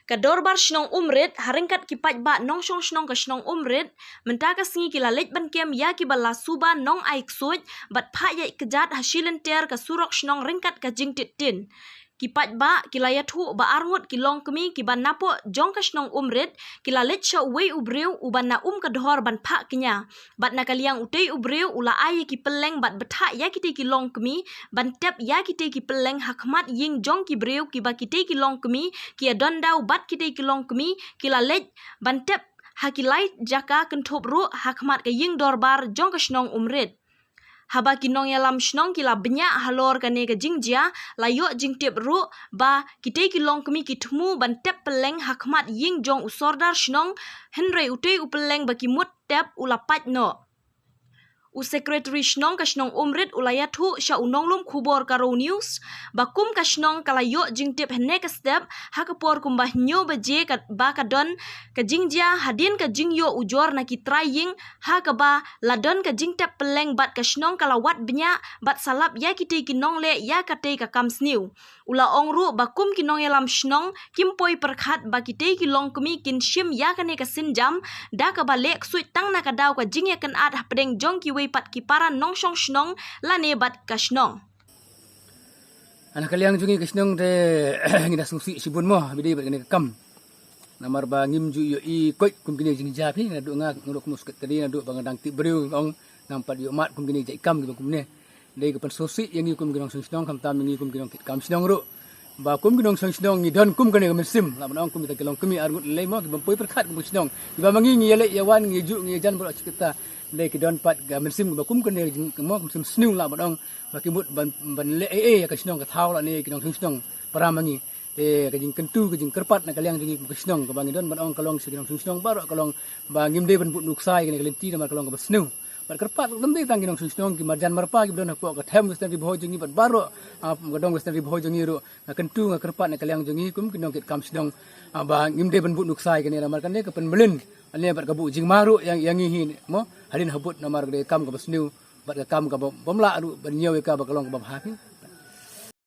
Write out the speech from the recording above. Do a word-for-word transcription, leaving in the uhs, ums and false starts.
Ka Dorbar Shnong Umrit, ha ryngkat ki paidbah nongshong shnong ka Shnong Umrit, mynta ka sngi ki la leit ban kem ïa ki ba la suba nong ai ksuid bad phah ïaid kjat ha shi lynter ka surok shnong ryngkat ka jingtit tin. Ki paidbah ki la ïathuh ba arngut ki longkmie ki ba napoh jong ka Shnong Umrit ki la leit sha uwei u briew u ba na um ka dhor ban phah kñia. Bad na ka liang utei u briew u la ai ïa ki pylleng bad bthah ïa kitei ki longkmie ban tep ïa kitei ki pylleng ha khmat ïing jong ki briew ki ba kitei ki longkmie ki ïa don daw bad kitei ki longkmie ki la leit ban tep ha ki lai jaka kynthup ruh ha khmat ka ïing dorbar jong ka Shnong Umrit. Haba ki nongïalam shnong ki la bniah halor kane ka jingjia, la ïoh jingtip ruh ba kitei ki longkmie ki thmu ban tep pylleng ha khmat ïing jong u sordar shnong, hynrei utei u pylleng ba ki mut tep u la pait noh. U Secretary Shnong ka Shnong Umrit u la ïathuh sha u nonglum khubor Karo News ba kum ka shnong ka la ïoh jingtip hynne ka step ha ka por kumba hynñiew baje ka ba ka don ka jingjia hadien ka jingïoh ujor na ki trai ïing ha kaba la don ka jingtep pylleng bad ka shnong ka la wad bniah bad salap ïa kitei ki nongleh ïa katei ka kam sniew. U la ong ruh ba kum ki nongïalam shnong kim poi pyrkhat ba kitei ki longkmie kin shim ïa kane ka sienjam da kaba leh ksuid tang na ka daw ka jingïakynad hapdeng jong kiwei pat ki para nongshong shnong lane bad ka shnong. Ana ka liang jong ngi ka shnong te ngi da sngewsih shibun mo bad kane ka kam. Namar ba ngim ju ïohi koit kum kine jingjia phi, naduh nga ngi ruh kum u secretary naduh ba nga dang tip briew ong ngam pat ïoh mad kum kine jait kam kiba kumne. Dei ka pynsngewsih ïa ngi kum ki nongshong shnong khamtam ïa ngi kum ki nongkit kam shnong ruh. Ba kum ki nongshong shnong ngi don kum kane ka mynsiem, lah ban ong kum kita ki longkmie arngut lei mo ki bym poi pyrkhat kum ki shnong. Kiba ma ngi ngi ïaleh ïawan ngi ïajuh ngi ïajan baroh shi katta. Dei ki don pat ka mynsiem kiba kum kane ka jing mo ka mynsiem sniew lah ban ong ba ki mut ban ban leh ei ei ïa ka shnong ka thaw lane ki nongshong shnong para ma ngi. Te ka jingkyntu ka jingkyrpad na ka liang jong ngi kum ka shnong kaba ngi don ban ong ka long sha ki nongshong shnong baroh ka long ba ngim dei ban bud nuksa ïa kane ka lynti namar ka long kaba sniew. Bad kyrpad lem dei tang ki nongshong shnong ki marjan marpa kiba don hapoh ka them Western Ri Bhoi jong ngi bad baroh, ah, ka dong Western Ri Bhoi jong ngi ruh nga kyntu nga kyrpad na ka liang jong ngi kum ki nongkit kam shnong, ah, ba ngim dei ban bud nuksa ïa kane namar kane ka pynmlien ane bad ka buh jingma ruh ïa ïa ngi hi mo hadien habud namar ka dei ka kam kaba sniew bad ka kam kaba bym lah ruh ban ñiew ïa ka ba ka long kaba bha phi.